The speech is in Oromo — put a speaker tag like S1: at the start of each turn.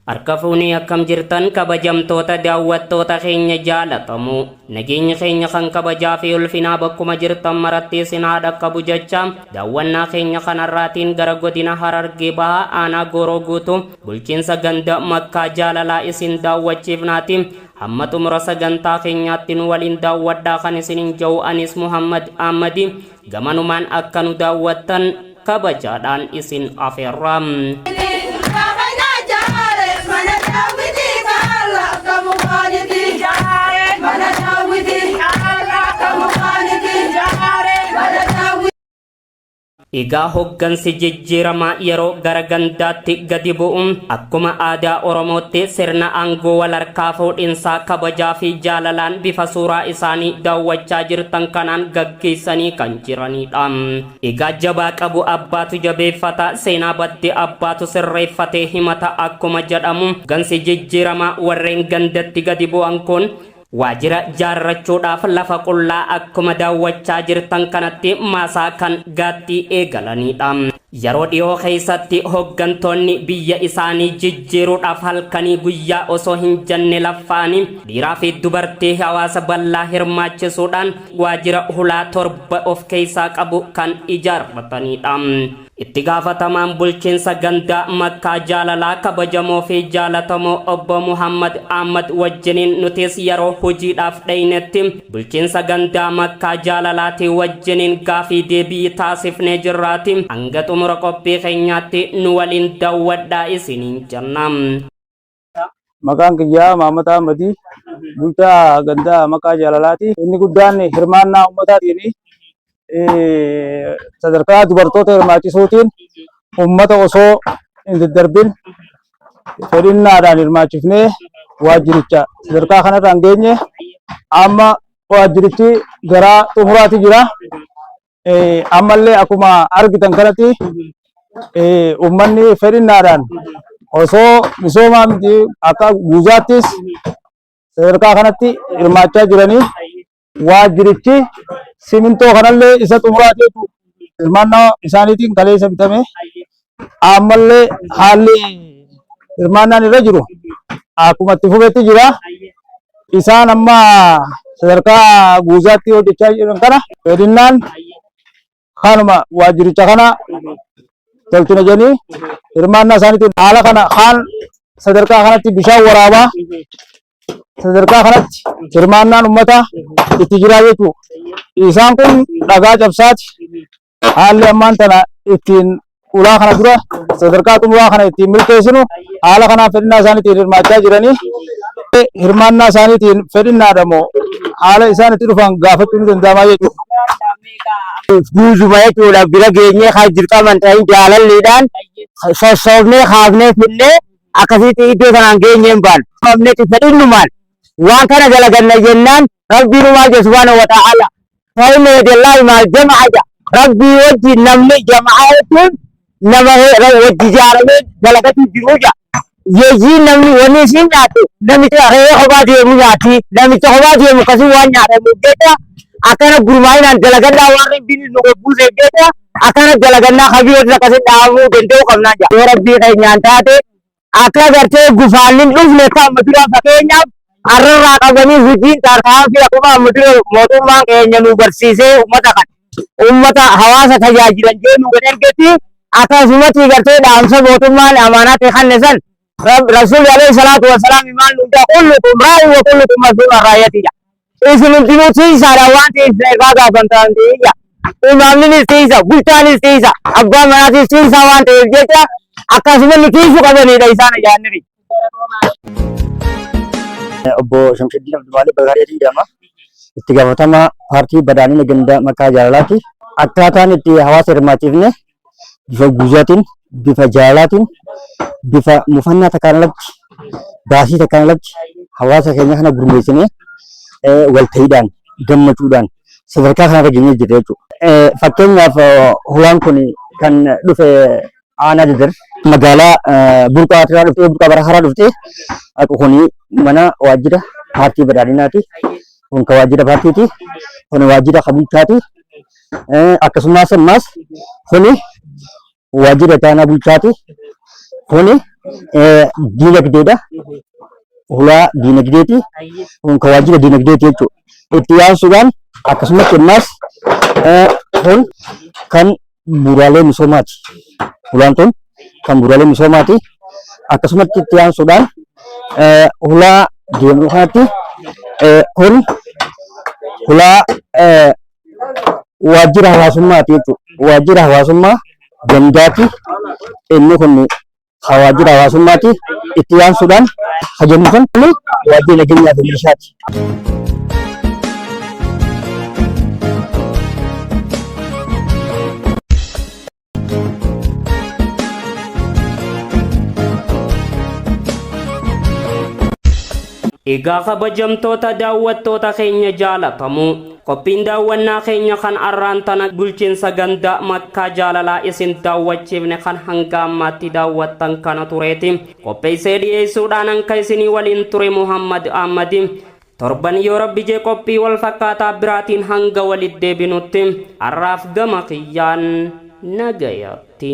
S1: Harka fuunee akkam jirtan kabajamtoota daawwattoota keenya jaalatamoo. Nageenyi keenya kan kabajaa fi ulfinaa bakkuma jirtan maratti isin haa dhaqqabu jecha daawwannaa keenya kanarraatiin gara godina Harargee Bahaa aanaa Gooroo Guutuu bulchiinsa ganda Makkaa Jaalalaa isin daawwachiifnaati. Hamma xumura sagantaa keenyaatti nu waliin daawwadhaa kan isinin ja'u anis Muhammad Ahmadi gamanumaan akka nu daawwattan kabajaadhaan isin afeerra. Egaa hoggansi jijjiiramaa yeroo gara gandaatti gadi bu'u akkuma aadaa Oromootti sirna aangoo wal harkaa fuudhinsaa kabajaa fi jaalalaan bifa suuraa isaanii daawwachaa jirtan kanaan gaggeessanii kan jiranidha. Egaa jabaa qabu abbaatu jabeeffata, seenaa badde abbaatu sirreeffatee himata akkuma jedhamu hoggansi jijjiiramaa warreen gandatti gadi bu'an kun Waajira jaarrachuudhaaf lafa qullaa akkuma daawwachaa jirtan kanatti maasaa kan gaattii eegalaniidha. Yeroo dhiyoo keessatti hoggantoonni biyya isaanii jijjiiruudhaaf halkanii guyyaa osoo hin jenne laffa'anii dhiiraa fi dubartii hawaasa bal'aa hirmaachisuudhaan waajira hulaa 7 of keessaa qabu kan ijaarrataniidha. Itti gaafatamaan bulchiinsa gandaa Makkaa Jaalalaa kabajamoo fi jaalatamoo obbo Muhammad Ahmad wajjiniin nutis yeroo hojiidhaaf dheynetti bulchiinsa gandaa Makkaa Jaalalaatii wajjiniin gaafii deebii taasifnee jirraati. Hanga xumura qophii keenyaatti nu waliin daawwadhaa isiniin jenna.
S2: Maqaan kiyyaa Mahammad Ahmadi bulchaa gandaa Maqaa Jaalalaati. Inni guddaan hirmaannaa uummataatiin sadarkaa dubartoota hirmaachisuutiin uummata osoo hin daddarbin fedhinnaadhaan hirmaachifnee waajjiricha sadarkaa kanarraan geenye amma waajjirichi garaa xumuraati jira. Ammallee akkuma argitan kanatti uummanni fedhinnaadhaan osoo misoomaa miti akka guuzaattis sadarkaa kanatti hirmaachaa jiranii waajjirichi simintoo kanallee isa xumuraati jechuudha. Hirmaannaa isaaniitiin kaleessa bitame ammallee haalli hirmaannaan irra jiru akkuma itti fufetti jira. Isaan amma sadarkaa guuzaatti hojjechaa jiran kana fedhinnaan kanuma waajjiricha kana tolchina jedhanii hirmaannaa isaaniitiin haala kana kaan sadarkaa kanatti bishaan waraabaa sadarkaa kanatti hirmaannaan uummataa itti jiraa jechuudha. Isaan kun dhagaa cabsaati. Haalli ammaan tana ittiin ulaa kana dura sadarkaa xumuraa kana ittiin milkeessinu haala kanaan fedhinnaa isaaniitiin hirmaachaa jiranii hirmaannaa isaaniitiin fedhinnaadha moo haala isaan itti dhufan gaafachuun ni danda'amaa jechuudha.
S3: Guuzuma jechuudha bira geenyee kan dirqaman ta'in jaalalliidhaan sossoofnee kaafnee finnee akkasitti iddoo sanaan geenyee hin baanu. Qabnetti fedhinnumaan waan kana dalaganna jennaan rabbiin maal jedhu subhaanahu wa ta'ala Fa'inna yadallaahi maal jama'a jedha. Rabbii wajjin namni jama'a jechuun nama wajji ijaaramee dalagatu jiru jedha. Yeejiin namni wanni isiin nyaattu namicha re'ee kophaa deemu nyaatti. Namicha kophaa deemu akkasii waan nyaatamuuf jecha akkana gurmaa'inaan dalagadhaa waan rabbiin nu gabbuuseef jecha akkana dalagannaa kabiyoota akkasii dhaabuu danda'uu qabnaa jedha. Yoo rabbii keenyaan taate akka gartee gufaan hin dhufne akka amma dura fakkeenyaaf har'arraa qabanii hojiin tarkaanfii akkuma amma dura mootummaan keenya nu barsiisee uummata kana uummata hawaasa tajaajilan jee nu gad ergetti akkasumatti gartee dhaamsa mootummaan amaanaa ta'e kanne san rasuulli alayhi salaatu wasalaam maal nu jedha kullukum raa'in wa kullukum mas'uulun an raa'iyatihi jedha. Isin hundinuu tiisaadha waan ta'eef isin irraa gaafatamtan jedha. Imaamninis tiisa, bulchaanis tiisa, abbaan manaatis tiisaa waan ta'eef jecha akkasuma nu tiisuu qabanidha isaan ajaa'ibni.
S4: Obbo Shamshaddin Abdulmaalik Bakaareetiin jedhama. Itti gaafatamaa paartii badhaadhina ganda Makkaa Jaalalaati. Akkaataan itti hawaasa hirmaachifne bifa guuzaatiin, bifa jaalalaatiin, bifa mufannaa takkaan alatti, baasii takkaan alatti hawaasa keenya kana gurmeessinee walta'iidhaan, gammachuudhaan sadarkaa kanarra geenyee jirra jechuudha. Fakkeenyaaf hulaan kun kan dhufe aanaa Dadar magaalaa Burqaa irraa dhuftee Burqaa Baraharaa dhuftee kun mana waajjira paartii badhaadhinaati. Kun ka waajjira paartiiti. Kun waajjira ka bulchaati. Akkasumas ammas kuni waajjira itti aanaa bulchaati. Kuni diinagdeedha. Hulaa diinagdeeti. Kun kan waajjira diinagdeeti jechuudha. Itti aansuudhaan akkasumatti ammas kun kan bu'uuraalee misoomaati. Hulaan tun kan bu'uuraalee misoomaati. Akkasumatti itti aansuudhaan hulaa deemnu kanatti kun hulaa waajjira hawaasummaati jechuudha. Waajjira hawaasummaa gandaati. Inni kun kan waajjira hawaasummaati. Itti aansuudhaan kan jennu kun waajjira nageenyaa fi milishaati.
S1: Egaa kabajamtoota daawwattoota keenya jaalatamoo qophiin daawwannaa keenya kan arraan tana bulchiinsa ganda Makkaa Jaalalaa isin daawwachiifne kan hanga ammaatti daawwattan kana tureeti. Qopheessee dhiyeessuudhaan hanka isinii waliin ture Muhammad Ahmadi. Torban yoo rabbi jee qophii wal fakkaataa biraatiin hanga walitti deebinutti arraaf gama kiyyaan nagayatti.